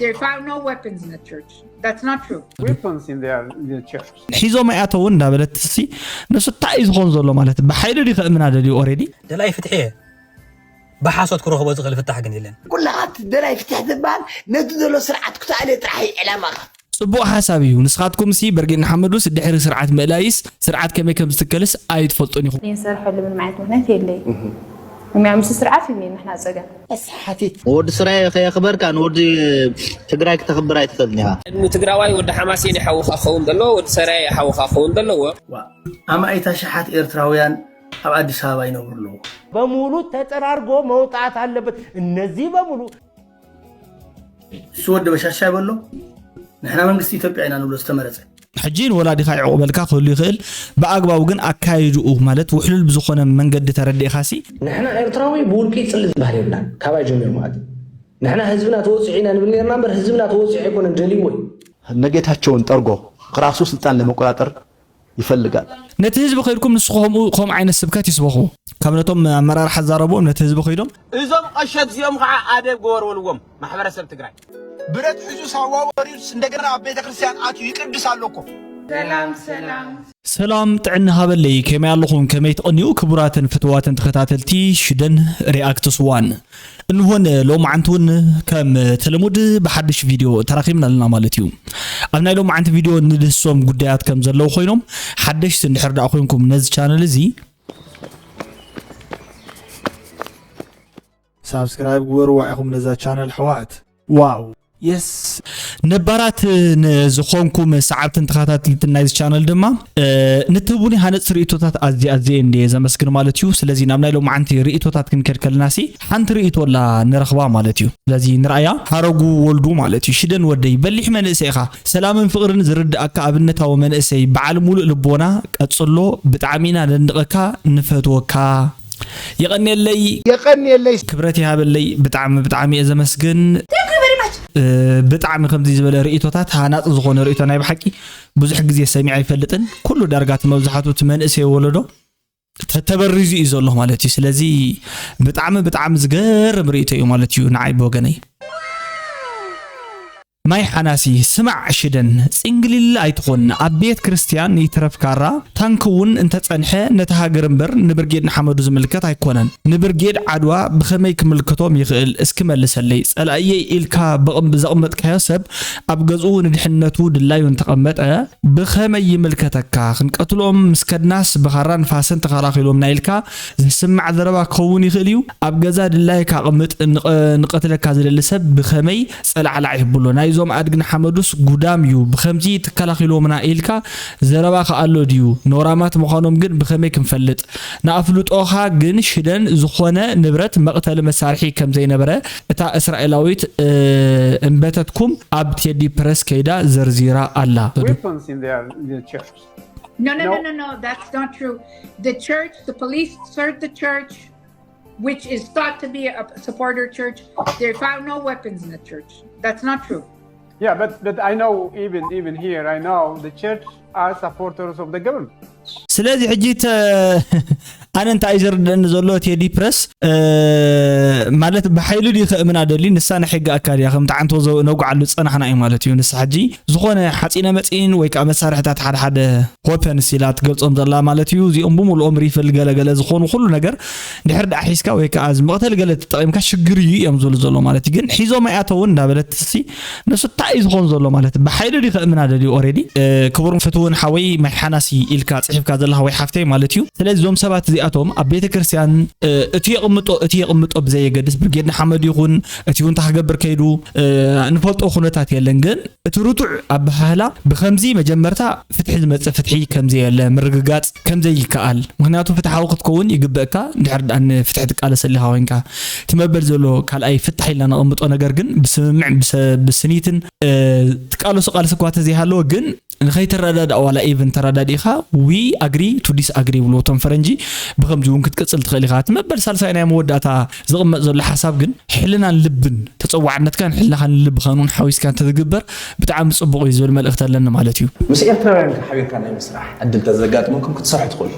They found no weapons in the church. That's not true. Weapons in their, in the church. ሒዞም ኣይኣተውን እንዳበለት ሲ ንሱ እንታይ እዩ ዝኾን ዘሎ ማለት ብሓይሊ ድዩ ከእምና ደልዩ ኦሬዲ ደላይ ፍትሒ እየ። ብሓሶት ክረኽቦ ዝኽእል ፍታሕ ግን የለን። ኩላኻ ደላይ ፍትሒ ዝበሃል ነቲ ዘሎ ስርዓት ክትኣልዮ ጥራሕ እዩ ዕላማኻ። ጽቡቕ ሓሳብ እዩ። ንስኻትኩም ሲ ብርጌድ ንሓመዱስ ድሕሪ ስርዓት ምእላይስ ስርዓት ከመይ ከም ዝትከልስ ኣይትፈልጡን ኢኹም። ንሰርሐሉ ምንም ዓይነት ምክንያት የለይ። ምክንያቱ ምስ ስርዓት እዩ ንሕና ፀገም። ኣስሓቲት ወዲ ስራይ ከየኽበርካ ንወዲ ትግራይ ክተኽብር ኣይትኽእልን ኢኻ። ንትግራዋይ ወዲ ሓማሴን ይሓውኻ ክኸውን ዘለዎ፣ ወዲ ሰራየ ይሓውኻ ክኸውን ዘለዎ። ኣማኢት ኣሽሓት ኤርትራውያን ኣብ ኣዲስ ኣበባ ይነብሩ ኣለዉ። በሙሉ ተጠራርጎ መውጣት ኣለበት። እነዚህ በሙሉ እሱ ወዲ በሻሻ ይበሎ ንሕና መንግስቲ ኢትዮጵያ ኢና ንብሎ ዝተመረፀ ሕጂ ንወላዲኻ ይዕቑበልካ ክህሉ ይኽእል። ብኣግባቡ ግን ኣካይድኡ ማለት ውሕሉል ብዝኾነ መንገዲ ተረዲእኻ ሲ ንሕና ኤርትራዊ ብውልቂ ይጽሊ ዝበሃል የብልናን። ካባይ ጀሚሩ ማለት እዩ። ንሕና ህዝብና ተወጺዑ ኢና ንብል ነርና እምበር ህዝብና ተወጺዑ ኣይኮነን ደልይዎ እዩ። እነ ጌታቸውን ጠርጎ ራሱ ስልጣን ለመቆጣጠር ይፈልጋል። ነቲ ህዝቢ ከይድኩም ንስኹም ከምኡ ከምኡ ዓይነት ስብከት ይስበኹ። ካብ ነቶም ኣመራርሓ ዛረብዎም ነቲ ህዝቢ ከይዶም እዞም ቐሸት እዚኦም ከዓ ኣደብ ግበሩ በልዎም ማሕበረሰብ ትግራይ። ብረት ሒዙ ሳዋ ወሪዱስ እንደገና ኣብ ቤተ ክርስቲያን ኣትዩ ይቅድስ ኣሎ እኮ። ሰላም ሰላም። ሰላም ጥዕና ሃበለይ፣ ከመይ ኣለኹም? ከመይ ትቕንዩ? ክቡራትን ፍትዋትን ተኸታተልቲ ሽደን ሪኣክትስ ዋን፣ እንሆን ሎማዓንቲ እውን ከም ተለሙድ ብሓድሽ ቪድዮ ተራኺብና ኣለና ማለት እዩ። ኣብ ናይ ሎማዓንቲ ቪድዮ ንድህሶም ጉዳያት ከም ዘለዉ ኮይኖም ሓደሽቲ እንድሕር ደኣ ኮይንኩም ነዚ ቻነል እዚ ሳብስክራይብ ግበርዋ ኢኹም ነዛ ቻነል ኣሕዋት። ዋው የስ ነባራት ንዝኾንኩም ሰዓብትን ተኸታተልትን ናይዚ ቻነል ድማ እ፣ ንትህቡኒ ሃነፅቲ ርእቶታት ኣዝየ ኣዝየ እንድየ ዘመስግን ማለት እዩ። ስለዚ ናብ ናይ ሎማዓንቲ ርእቶታት ክንከድ ከለና ሲ ሓንቲ ርእቶ ኣላ ንረኽባ ማለት እዩ። ስለዚ ንርኣያ። ሃረጉ ወልዱ ማለት እዩ። ሽደን ወደይ በሊሕ መንእሰይ ኢኻ። ሰላምን ፍቕርን ዝርድኣካ ኣብነታዊ መንእሰይ በዓል ሙሉእ ልቦና ቀጽሎ። ብጣዕሚ ኢና ነድንቐካ ንፈትወካ። የቐንየለይ የቐንየለይ ክብረት ይሃበለይ። ብጣዕሚ ብጣዕሚ እየ ዘመስግን። እ፣ ብጣዕሚ ከምዚ ዝበለ ርእቶታት ሃናፂ ዝኾነ ርእቶ ናይ ብሓቂ ብዙሕ ግዜ ሰሚዐ ኣይፈልጥን። ኩሉ ዳርጋ እቲ መብዛሕትኡ እቲ መንእሰይ ወለዶ ተ- ተበሪዙ እዩ ዘሎ ማለት እዩ። ስለዚ ብጣዕሚ ብጣዕሚ ዝገርም ርእቶ እዩ ማለት እዩ ንዓይ ብወገነይ። ማይ ሓናሲ ስማዕ ሽደን ጽንግልል ኣይትኹን። ኣብ ቤት ክርስትያን ይትረፍ ካራ ታንክ እውን እንተጸንሐ ነቲ ሃገር እምበር ንብርጌድ ንሓመዱ ዝምልከት ኣይኮነን። ንብርጌድ ዓድዋ ብኸመይ ክምልከቶም ይኽእል እስኪ መልሰለይ። ጸላእየይ ኢልካ ብቕም- ዘቕመጥካዮ ሰብ ኣብ ገዝኡ ንድሕነቱ ድላዩ እንተቐመጠ ብኸመይ ይምልከተካ? ክንቀትሎም ምስ ከድናስ ብኻራ ንፋስን ተኸላኺሎምና ኢልካ ዝስማዕ ዘረባ ክኸውን ይኽእል እዩ። ኣብ ገዛ ድላይካ ኣቕምጥ። ንቐ- ንቐትለካ ዝደሊ ሰብ ብኸመይ ጸላዕላዕ ይብሎ? ናይዞም ኣድግን ሓመዱስ ጉዳም እዩ። ብኸምዚ ትከላኺሎምና ኢልካ ዘረባ ከኣሎ ድዩ? ነውራማት ምዃኖም ግን ብኸመይ ክንፈልጥ? ንኣፍልጦኻ ግን ሽደን ዝኾነ ንብረት መቕተሊ መሳርሒ ከም ዘይነበረ እታ እስራኤላዊት እ፣ እምበተትኩም ኣብ ቴዲ ፕረስ ከይዳ ዘርዚራ ኣላ። Weapons in their, in their church. No, no, no, no, no. That's not true. The church, the police searched the church, which is thought to be a supporter church. They found no weapons in the church. That's not true. Yeah, but, but I know even, even here, I know the church are supporters of the government. ስለዚ ሕጂ ተ- ኣነ እንታይ እዩ ዘርድአኒ ዘሎ ቴዲ ፕረስ እ፣ ማለት ብሓይሉ ድዩ ከእምና ደልዩ ንሳ ናይ ሕጊ ኣካል እያ ከምቲ ዓንቶ ዘ- ነጉዓሉ ዝፀናሕና እዩ ማለት እዩ። ንሳ ሕጂ ዝኾነ ሓፂነ መፂን ወይ ከዓ መሳርሕታት ሓደ ሓደ ወፐንስ ኢላ ትገልፆም ዘላ ማለት እዩ። እዚኦም ብምልኦም ሪፍል ገለገለ ዝኾኑ ኩሉ ነገር ድሕር ደኣ ሒዝካ ወይ ከዓ እዚ መቕተሊ ገለ ተጠቒምካ ሽግር እዩ እዮም ዝብሉ ዘሎ ማለት እዩ። ግን ሒዞም ኣይኣተውን እንዳበለት ሲ ንሱ እንታይ እዩ ዝኾን ዘሎ ማለት ብሓይሉ ድዩ ከእምና ደልዩ ኦሬዲ ክቡር ፍትውን ሓወይ ማይ ሓናሲ ኢልካ ፅሒፍካ ዘለኻ ወይ ሓፍተይ ማለት እዩ። ስለዚ እዞም ሰባት እዚኣቶም ኣብ ቤተ ክርስቲያን እቲ የቕምጦ እቲ የቕምጦ ብዘየገድስ ብርጌድ ንሓመድ ይኹን እቲ እውን ክገብር ከይዱ ንፈልጦ ኩነታት የለን። ግን እቲ ርቱዕ ኣበሃህላ ብኸምዚ መጀመርታ ፍትሒ ዝመፅእ ፍትሒ ከምዘየለ ምርግጋፅ ከምዘይከኣል ምክንያቱ ፍትሓዊ ክትከውን ይግበእካ። እንድሕር ደኣ ንፍትሒ ትቃለስ ኣለኻ ኮይንካ እቲ መበል ዘሎ ካልኣይ ፍታሕ ኢልና ነቐምጦ ነገር ግን ብስምምዕ ብሰ- ብስኒትን እ፣ ትቃለሱ ቃልሲ እኳ ተዘይሃለወ ግን ንኸይትረዳዳእ ዋላ ኢቨን ተረዳዲእኻ we agree to disagree ይብልዎ እቶም ፈረንጂ። ብኸምዚ እውን ክትቅፅል ትኽእል ኢኻ። እቲ መበል ሳልሳይ ናይ መወዳእታ ዝቕመጥ ዘሎ ሓሳብ ግን ሕልናን ልብን ተፀዋዕነትካን ሕልናኻን ልብኻን እውን ሓዊስካ እንተትግበር ብጣዕሚ ፅቡቕ እዩ ዝብል መልእኽቲ ኣለኒ ማለት እዩ። ምስ ኤርትራውያን ሓቢርካ ናይ ምስራሕ ዕድል ተዘጋጥመኩም ክትሰርሑ ትኽእሉ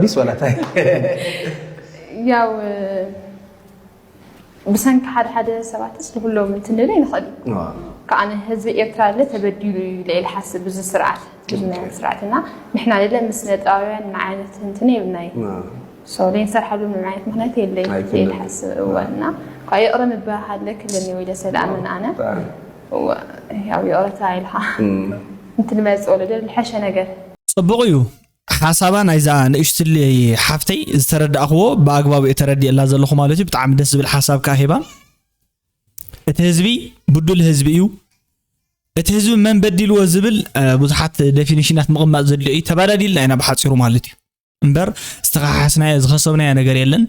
ዲስ ዋላ እንታይ ያው ብሰንኪ ሓደ ሓደ ሰባትስ ንኩሎም እንትንለ ንኽእል እዩ። ከኣነ ህዝቢ ኤርትራ ለ ተበዲሉ እዩ ኢለ ኢለ ሓስብ ብዚ ስርዓት፣ ብዚ ናይ ስርዓትና ንሕና ለ ምስ ነጣውያን ንዓይነት እንትን የብልናይ። ሶ ለይንሰርሓሉ ምንም ዓይነት ምክንያት የለይ ኢለ ሓስብ እወ። እና ኳ ይቕረ ምባሃል ክለኒ ወይለ ሰላምን ኣነ ያው ይቕረታ ኢልካ እንትን መጽእ ወለደ ልሐሸ ነገር። ጽቡቕ እዩ። ሓሳባ ናይዛ ንእሽትለይ ሓፍተይ ዝተረዳእኽዎ ብኣግባቡ እየ ተረዲኤላ ዘለኹ ማለት እዩ። ብጣዕሚ ደስ ዝብል ሓሳብ ከዓ ሂባ። እቲ ህዝቢ ብዱል ህዝቢ እዩ። እቲ ህዝቢ መን በዲልዎ ዝብል ብዙሓት ዴፊኒሽናት ምቕማጥ ዘድልዮ እዩ። ተባዳዲልና ኢና ብሓፂሩ ማለት እዩ። እምበር ዝተኸሓስናዮ ዝኸሰብናዮ ነገር የለን።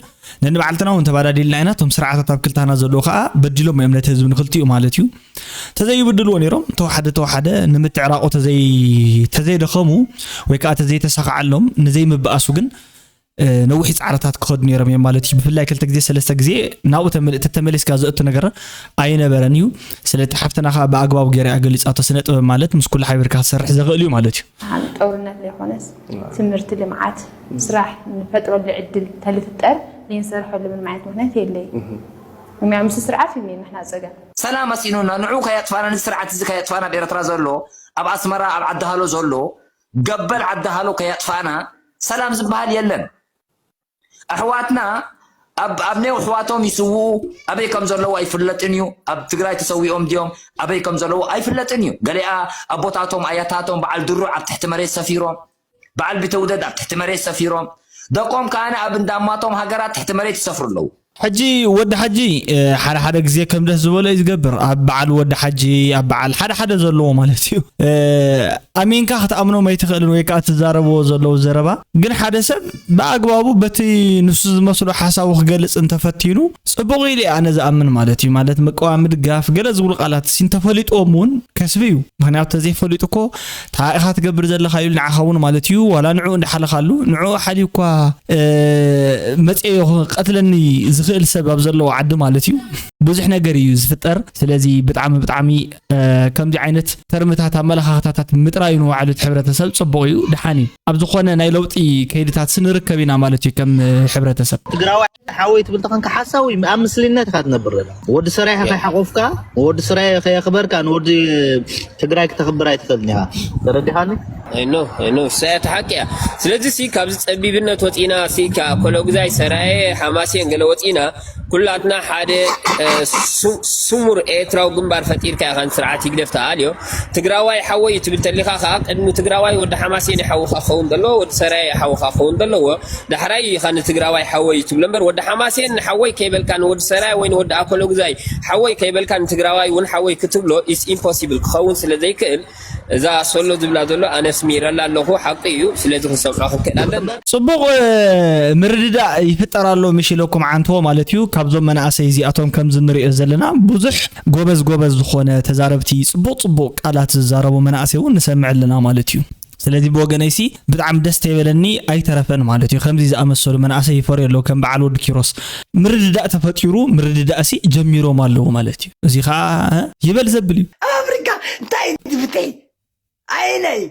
ነንባዕልትና እውን ተባዳዲልና ኢና። እቶም ስርዓታት ኣብ ክልታና ዘለዉ ከዓ በዲሎም እዮም ነቲ ህዝቢ ንክልቲኡ ማለት እዩ። ተዘይብድልዎ ነይሮም ተዋሓደ ተዋሓደ ንምትዕራቑ ተዘይ ተዘይደኸሙ ወይ ከዓ ተዘይተሳኽዓሎም ንዘይምብኣሱ ግን ነዊሕ ፃዕርታት ክኸዱ ነይሮም እዮም ማለት እዩ። ብፍላይ ክልተ ግዜ ሰለስተ ግዜ ናብኡ ተመ- ተተመሊስካ ዘእቱ ነገር ኣይነበረን እዩ። ስለቲ ሓፍትና ከዓ ብኣግባቡ ገይራ እያ ገሊፃቶ። ስነ ጥበብ ማለት ምስ ኩሉ ሓቢርካ ክሰርሕ ዘኽእል እዩ ማለት እዩ። ጦርነት ዘይኮነስ ትምህርቲ፣ ልምዓት፣ ስራሕ ንፈጥረሉ ዕድል ተልፍጠር ዘይንሰርሐሉ ምንም ዓይነት ምክንያት የለይ። ምክንያቱ ምስ ስርዓት እዩ ንሕና ፀገም። ሰላም ኣስኢኑና ንዑ ከየጥፋና ነዚ ስርዓት እዚ ከየጥፋና ኣብ ኤርትራ ዘሎ ኣብ ኣስመራ ኣብ ዓዲ ሃሎ ዘሎ ገበል ዓዲ ሃሎ ከየጥፋና ሰላም ዝበሃል የለን። ኣሕዋትና ኣብ ኣብ ኔው ኣሕዋቶም ይስውኡ ኣበይ ከም ዘለዉ ኣይፍለጥን እዩ። ኣብ ትግራይ ተሰዊኦም ድዮም ኣበይ ከም ዘለዉ ኣይፍለጥን እዩ። ገሊኣ ኣቦታቶም ኣያታቶም በዓል ድሩዕ ኣብ ትሕቲ መሬት ሰፊሮም በዓል ቢተውደድ ኣብ ትሕቲ መሬት ሰፊሮም ደቆም ከኣ ኣብ እንዳማቶም ሃገራት ትሕቲ መሬት ይሰፍሩ ኣለዉ። ሕጂ ወዲ ሓጂ ሓደ ሓደ ግዜ ከም ደስ ዝበሎ እዩ ዝገብር። ኣብ በዓል ወዲ ሓጂ ኣብ በዓል ሓደ ሓደ ዘለዎ ማለት እዩ። ኣሚንካ ክትኣምኖም ኣይትኽእልን ወይ ከዓ ትዛረብዎ ዘለዉ ዘረባ ግን ሓደ ሰብ ብኣግባቡ በቲ ንሱ ዝመስሎ ሓሳቡ ክገልፅ እንተፈቲኑ ፅቡቕ ኢሉ ኣነ ዝኣምን ማለት እዩ። ማለት ምቅዋም፣ ምድጋፍ ገለ ዝብሉ ቃላት እንተፈሊጥዎም እውን ከስቢ እዩ። ምክንያቱ ተዘይፈሊጡ እኮ እንታይ ኢኻ ትገብር ዘለኻ ኢሉ ንዓኻ እውን ማለት እዩ ዋላ ንዕኡ እንዳሓለኻሉ ንዕኡ ሓልዩ እኳ መፅየዮ ክቐትለኒ ዝኽእል ሰብ ኣብ ዘለዎ ዓዲ ማለት እዩ ብዙሕ ነገር እዩ ዝፍጠር። ስለዚ ብጣዕሚ ብጣዕሚ ከምዚ ዓይነት ተርምታት ኣመለኻኽታታት ምጥራዩ ንባዕሉ እቲ ሕብረተሰብ ፅቡቕ እዩ፣ ደሓን እዩ። ኣብ ዝኾነ ናይ ለውጢ ከይድታትሲ ንርከብ ኢና ማለት እዩ ከም ሕብረተሰብ። ትግራዋይ ሓወይ ትብል ተኾንካ ሓሳዊ ኣብ ምስልነት ኢኻ ትነብር ዘለኻ። ወዲ ሰራይ ከይሓቆፍካ፣ ወዲ ሰራይ ከየኽበርካ ንወዲ ትግራይ ክተኽብር ኣይትኽእልን ኢኻ። ተረዲኻኒ? I know I know እሳያ እቲ ሓቂ እያ። ስለዚ ሲ ካብዚ ጸቢብነት ወጺና ሲ ካብ ኮሎግዛይ ሰራየ ሓማሴን ገለ ወጺና ኩላትና ሓደ ስሙር ኤርትራዊ ግንባር ፈጢርካ ኢኻ ንስርዓት ህግደፍ ተኣልዮ። ትግራዋይ ሓወይ እዩ ትብል ተሊኻ ከኣ ቅድሚ ትግራዋይ ወዲ ሓማሴን ሓውኻ ክኸውን ዘለዎ፣ ወዲ ሰራየ ሓውኻ ክኸውን ዘለዎ። ዳሕራይ ኢኻ ንትግራዋይ ሓወይ እዩ ትብሎ እምበር ወዲ ሓማሴን ንሓወይ ከይበልካ ንወዲ ሰራየ ወይ ንወዲ ኣኮሎግዛይ ሓወይ ከይበልካ ንትግራዋይ እውን ሓወይ ክትብሎ is impossible ክኸውን ስለ ዘይክእል እዛ ሶሎ ዝብላ ዘሎ ኣነ ስሚረላ ኣለኹ ሓቂ እዩ ስለዚ ክንሰምዖ ክንክእል ኣለና። ጽቡቕ ምርድዳእ ይፍጠር ኣሎ ምሽ ኢለኩም ዓንትዎ ማለት እዩ። ካብዞም መናእሰይ እዚኣቶም ከምዚ ንሪኦ ዘለና ብዙሕ ጎበዝ ጎበዝ ዝኾነ ተዛረብቲ ጽቡቕ ጽቡቕ ቃላት ዝዛረቡ መናእሰይ እውን ንሰምዕ ኣለና ማለት እዩ። ስለዚ ብወገነይሲ ብጣዕሚ ደስ ተይበለኒ ኣይተረፈን ማለት እዩ። ከምዚ ዝኣመሰሉ መናእሰይ ይፈርዩ ኣለዉ ከም በዓል ወዲ ኪሮስ። ምርድዳእ ተፈጢሩ ምርድዳእሲ ጀሚሮም ኣለዉ ማለት እዩ። እዚ ከዓ ይበል ዘብል እዩ። ኣብ ኣፍሪካ እንታይ ትፍተይ? ኣየናይ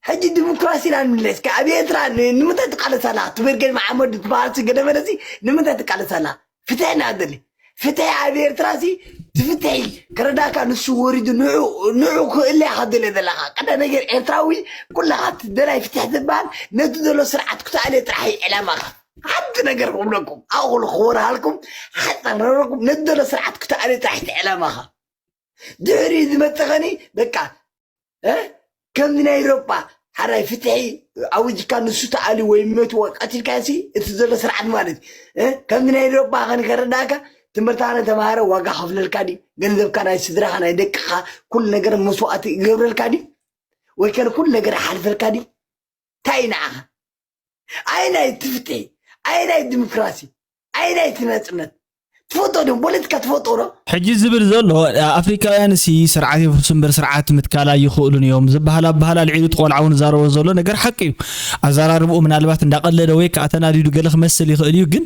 ሕጂ ዲሞክራሲ ኢና ንምለስ ኣብ ኤርትራ ንምንታይ ትቃለስ ኣላ? ትበርገን መሓመድ ትበሃል ገለ መለሲ ንምንታይ ትቃለስ ኣላ? ፍትሒ ኢና ደሊ ፍትሒ ኣብ ኤርትራ ሲ ትፍትሒ ከረዳካ ንሱ ወሪዱ ንዑ ንዑ ክእለ ኢኻ ደለ ዘለኻ ቀዳ ነገር ኤርትራዊ ኩላኻ ደላይ ፍትሒ ትበሃል ነቲ ዘሎ ስርዓት ክትኣልዮ ጥራሕ እዩ ዕላማኻ ሓንቲ ነገር ክብለኩም ኣኹሉ ክወርሃልኩም ሓፃር ረረኩም ነቲ ዘሎ ስርዓት ክትኣልዮ ጥራሕ እቲ ዕላማኻ ድሕሪ ዝመፀኸኒ በቃ ከምዚ ናይ ኤሮጳ ሓራይ ፍትሒ ኣውጅካ ንሱ ተኣልዩ ወይ መትዎ ቀቲልካዮ ሲ እቲ ዘሎ ስርዓት ማለት ከምዚ ናይ ኤሮጳ ከን ከረዳእካ ትምህርትካ ነተምሃረ ዋጋ ከፍለልካ ድዩ ገንዘብካ ናይ ስድራኻ ናይ ደቅኻ ኩሉ ነገር መስዋእቲ ይገብረልካ ድዩ ወይ ከን ኩሉ ነገር ይሓልፈልካ ድዩ እንታይ እዩ ንዓኻ ኣየናይ እቲ ፍትሒ ኣየናይ ዲሞክራሲ ኣየናይ እቲ ናፅነት ትፈልጦ ዶ ፖለቲካ ትፈልጦ ዶ ሕጂ ዝብል ዘሎ ኣፍሪካውያን ሲ ስርዓት የፍርሱ እምበር ስርዓት ምትካል ኣይኽእሉን እዮም ዝበሃል ኣበሃል ኣልዒሉ እቲ ቆልዓ እውን ዝዛረቦ ዘሎ ነገር ሓቂ እዩ ኣዘራርብኡ ምናልባት እንዳቐለደ ወይ ከዓ ተናዲዱ ገለ ክመስል ይኽእል እዩ ግን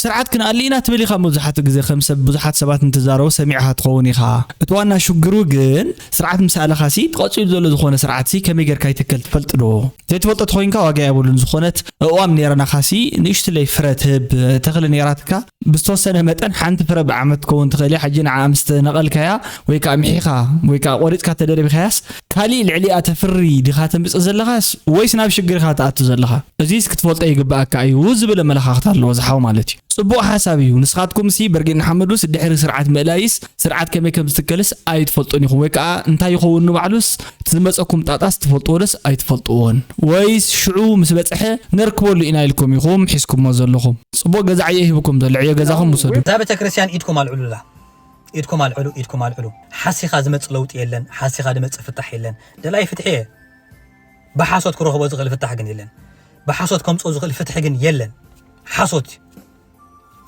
ስርዓት ክንኣሊ ኢና ትብል ኢኻ መብዛሕትኡ ግዜ ከም ሰብ ብዙሓት ሰባት እንትዛረቡ ሰሚዕኻ ትኸውን ኢኻ እቲ ዋና ሽግሩ ግን ስርዓት ምስ ኣለኻ ሲ ተቐፂሉ ዘሎ ዝኾነ ስርዓት ሲ ከመይ ጌርካ ይትከል ትፈልጥ ዶ ዘይትፈልጦ ተኾይንካ ዋጋ የብሉን ዝኾነት እዋም ኔረናኻሲ ንእሽትለይ ፍረ ትህብ ተኽሊ ኔራትካ ብዝተወሰነ መጠን ሓንቲ ፍረ ብዓመት ትከውን ትኽእል እያ። ሕጂ ንዓ ምስ ተነቐልካያ ወይ ከዓ ምሒኻ ወይ ከዓ ቆሪፅካ ተደረቢኻያስ ካሊእ ልዕሊኣ ተፍሪ ዲኻ ተምፅእ ዘለኻስ ወይስ ናብ ሽግር ኢኻ ትኣቱ ዘለኻ? እዚስ ክትፈልጦ ይግብኣካ እዩ ዝብል ኣመለኻኽታ ኣለዎ ዝሓው ማለት እዩ። ፅቡቕ ሓሳብ እዩ። ንስኻትኩም ሲ በርጌድ ንሓመዱስ ድሕሪ ስርዓት ምእላይስ ስርዓት ከመይ ከም ዝትከልስ ኣይትፈልጡን ኢኹም ወይ ከዓ እንታይ ይኸውን ንባዕሉስ እቲ ዝመፀኩም ጣጣስ ትፈልጥዎ ደስ ኣይትፈልጥዎን ወይስ ሽዑ ምስ በፅሐ ነርክበሉ ኢና ኢልኩም ኢኹም ሒዝኩሞ ዘለኹም? ፅቡቕ ገዛ ዕዮ ሂብኩም ዘሎ ዕዮ ገዛኹም ውሰዱ። እዛ ቤተክርስትያን ኢድኩም ኣልዕሉላ። ኢድኩም ኣልዕሉ፣ ኢድኩም ኣልዕሉ። ሓሲኻ ዝመጽእ ለውጢ የለን፣ ሓሲኻ ዝመጽእ ፍታሕ የለን። ደላይ ፍትሒ እየ። ብሓሶት ክረኽቦ ዝኽእል ፍታሕ ግን የለን። ብሓሶት ከምጽኦ ዝኽእል ፍትሒ ግን የለን። ሓሶት እዩ።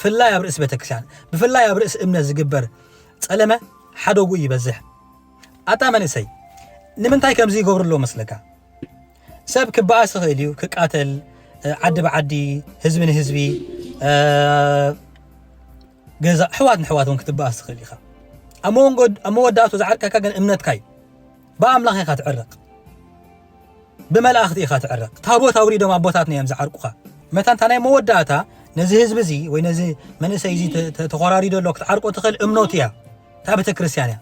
ብፍላይ ኣብ ርእሲ ቤተክርስትያን፣ ብፍላይ ኣብ ርእሲ እምነት ዝግበር ጸለመ ሓደጉ ይበዝሕ። ኣታ መንእሰይ፣ ንምንታይ ከምዚ ይገብሩ ኣለዉ መስለካ? ሰብ ክበኣስ ይኽእል እዩ፣ ክቃተል፣ እ፣ ዓዲ ብዓዲ፣ ህዝቢ ንህዝቢ፣ እ፣ ገዛ ኣሕዋት ንኣሕዋት እውን ክትበኣስ ትኽእል ኢኻ። ኣብ መወንጎ-፣ ኣብ መወዳእቱ ዝዓርቀካ ግን እምነትካ እዩ። ብኣምላኽ ኢኻ ትዕረቕ። ብመላእኽቲ ኢኻ ትዕረቕ። ታቦት ኣውሪዶም ኣቦታትና እዮም ዝዓርቁኻ። መታን እታ ናይ መወዳእታ ነዚ ህዝቢ እዚ ወይ ነዚ መንእሰይ እዚ ተ-፣ ተ-፣ ተኾራሪዶ ኣሎ ክትዓርቆ ትኽእል እምነቱ እያ። እታ ቤተ ክርስቲያን እያ።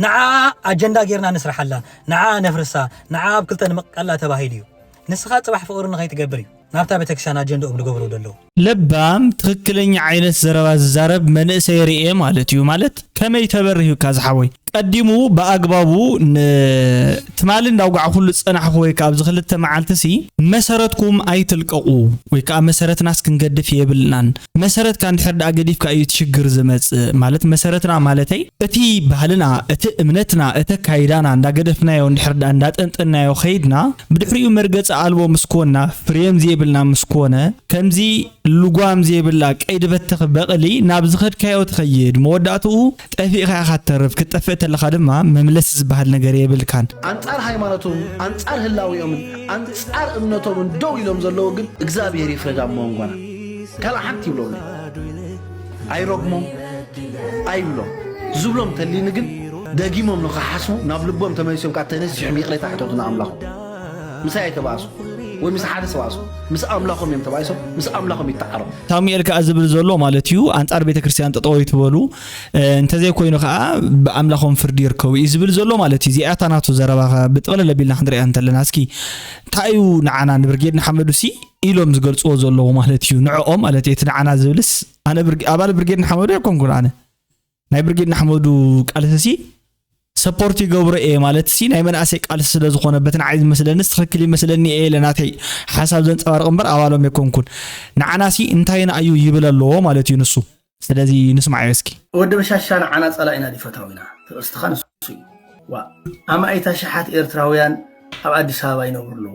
ንዓ ኣጀንዳ ጌርና ንስርሓላ፣ ንዓ ነፍርሳ፣ ንዓ ኣብ ክልተ ንምቕቃላ ተባሂሉ እዩ። ንስኻ ጽባሕ ፍቕሪ ንኸይትገብር እዩ ናብታ ቤተክርስትያን ኣጀንዳኦም ዝገብሩ ዘለዉ። ለባም ትኽክለኛ ዓይነት ዘረባ ዝዛረብ መንእሰይ ርእየ ማለት እዩ። ማለት ከመይ ተበርህ እዩ ዝሓወይ? ቀዲሙ ብኣግባቡ ን-፣ ትማሊ እንዳውጋዕኩሉ ዝጸናሕኩ ወይ ከኣ ኣብዚ ክልተ መዓልቲ ሲ መሰረትኩም ኣይትልቀቑ ወይ ከኣ መሰረትናስ ክንገድፍ የብልናን። መሰረትካ እንድሕር ደኣ ገዲፍካ እዩ እቲ ሽግር ዝመጽእ። ማለት መሰረትና ማለተይ እቲ ባህልና፣ እቲ እምነትና፣ እቲ ኣካይዳና እንዳገደፍናዮ እንድሕር ደኣ እንዳጠንጠናዮ ከይድና ብድሕሪኡ መርገጺ ኣልቦ ምስ ኮና፣ ፍሬም ዘይብልና ምስ ኮነ፣ ከምዚ ልጓም ዘይብላ ቀይዲ በተኽ በቕሊ ናብ ዝኸድካዮ ትኸይድ። መወዳእትኡ ጠፊእኻ ኢኻ ትተርፍ። ክትጠፍእ ተለኻ ድማ መምለሲ ዝበሃል ነገር የብልካን። ኣንጻር ሃይማኖቶምን ኣንጻር ህላዌኦምን ኣንጻር እምነቶምን ደው ኢሎም ዘለዉ ግን እግዚኣብሔር ይፍረድ ኣብ መንጎና። ካልእ ሓንቲ ይብሎም ኣይረግሞም ኣይብሎም። ዝብሎም ተሊኒ ግን ደጊሞም ንኸሓስቡ ናብ ልቦም ተመሊሶም ካብ ተነሲሖም ይቕሬታ ሕተቱ ንኣምላኹ። ምሳይ ኣይተባእሱ ወይ ምስ ሓደ ተባእሱ፣ ምስ ኣምላኾም እዮም ተባኢሶም፣ ምስ ኣምላኾም ይተዓረቑ። ሳሙኤል ከኣ ዝብል ዘሎ ማለት እዩ፣ ኣንጻር ቤተ ክርስቲያን ጠጠው ኣይትበሉ፣ እ፣ እንተዘይኮይኑ ከኣ ብኣምላኾም ፍርዲ ይርከቡ እዩ ዝብል ዘሎ ማለት እዩ። እዚኣታ ናቱ ዘረባ ከ ብጥቕልል ኣቢልና ክንሪኣ እንተለና፣ እስኪ እንታይ እዩ ንዓና ንብርጌድ ንሓመዱ ሲ ኢሎም ዝገልጽዎ ዘለዉ ማለት እዩ፣ ንዕኦም ማለት እዩ። እቲ ንዓና ዝብልስ ኣነ ብርጌ-፣ ኣባል ብርጌድ ንሓመዱ ኣይኮንኩን ኣነ። ናይ ብርጌድ ንሓመዱ ቃልሲ ሲ ሰፖርት ይገብሮ እየ ማለት ሲ ናይ መናእሰይ ቃልሲ ስለ ዝኾነ በቲ ንዓይ ዝመስለንስ ትኽክል ይመስለኒ እየ ኢለ ናተይ ሓሳብ ዘንጸባርቕ እምበር ኣባሎም የኮንኩን። ንዓና ሲ እንታይ ንኣዩ ይብል ኣለዎ ማለት እዩ ንሱ። ስለዚ ንስማዓዮ እስኪ። ወዲ በሻሻ ንዓና ጸላኢና ድዩ ፈታዊና? ፍቕርስትኻ ንሱ እዩ። ዋ፣ ኣማኢት ኣሽሓት ኤርትራውያን ኣብ ኣዲስ ኣበባ ይነብሩ ኣለዉ።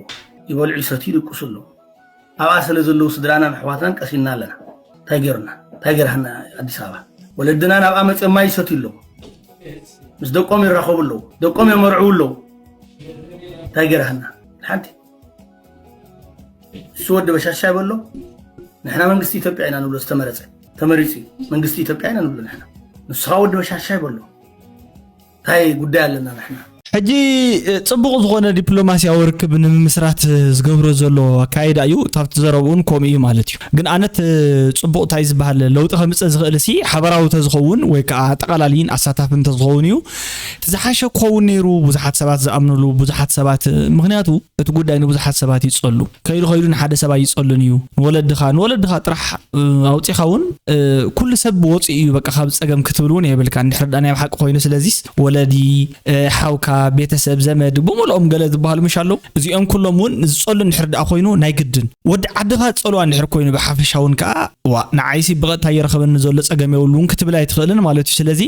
ይበልዑ ይሰትዩ ይድቅሱ ኣለዉ። ኣብኣ ስለ ዘለዉ ስድራናን ኣሕዋትናን ቀሲንና ኣለና። እንታይ ገይሩና? እንታይ ገይርሃና ኣዲስ ኣበባ? ወለድና ናብኣ መጽዮም ማይ ይሰትዩ ኣለዉ። ምስ ደቆም ይራኸቡ ኣለዉ። ደቆም የመርዕዉ ኣለዉ። እንታይ ገይርሃና? ሓንቲ። እሱ ወዲ በሻሻ ይበሎ። ንሕና መንግስቲ ኢትዮጵያ ኢና ንብሎ ዝተመረጸ። ተመሪጹ እዩ። መንግስቲ ኢትዮጵያ ኢና ንብሎ ንሕና። ንስኻ ወዲ በሻሻ ይበሎ። እንታይ ጉዳይ ኣለና ንሕና? ሕጂ፣ እ፣ ጽቡቕ ዝኾነ ዲፕሎማስያዊ ርክብ ንምምስራት ዝገብሮ ዘሎ ኣካይዳ እዩ። ካብቲ ዘረብኡን ከምኡ እዩ ማለት እዩ። ግን ኣነት፣ እ፣ ጽቡቕ እንታይ ዝበሃል ለውጢ ከምጽእ ዝኽእል ሲ ሓበራዊ ተዝኸውን ወይ ከዓ ኣጠቓላሊን ኣሳታፍን ተዝኸውን እዩ። እቲ ዝሓሸ ክኸውን ነይሩ። ብዙሓት ሰባት ዝኣምኑሉ፣ ብዙሓት ሰባት፣ እ፣ ምኽንያቱ እቲ ጉዳይ ንብዙሓት ሰባት ይጸሉ። ከይዱ ከይዱ ንሓደ ሰብ ኣይጸሉን እዩ። ንወለድኻ፣ ንወለድኻ ጥራሕ፣ እ፣ ኣውጺኻ እውን፣ እ፣ ኩሉ ሰብ ወጺኡ እዩ በቃ ካብ ጸገም ክትብል እውን የብልካ። እንድሕር ደኣ ናይ ብሓቂ ኮይኑ፣ ስለዚስ ወለዲ፣ እ፣ ሓውካ፣ ቤተሰብ፣ ዘመድ፣ ብምልኦም ገለ ዝበሃሉ ምሽ ኣለዉ። እዚኦም ኩሎም እውን ዝጸሉ እንድሕር ደኣ ኮይኑ ናይ ግድን። ወዲ ዓድኻ ጸልዋ እንድሕር ኮይኑ ብሓፈሻ እውን ከኣ፣ ዋ፣ ንዓይሲ ብቐጥታ ይረኸበኒ ዘሎ ጸገም የብሉን ክትብል ኣይትኽእልን ማለት እዩ። ስለዚ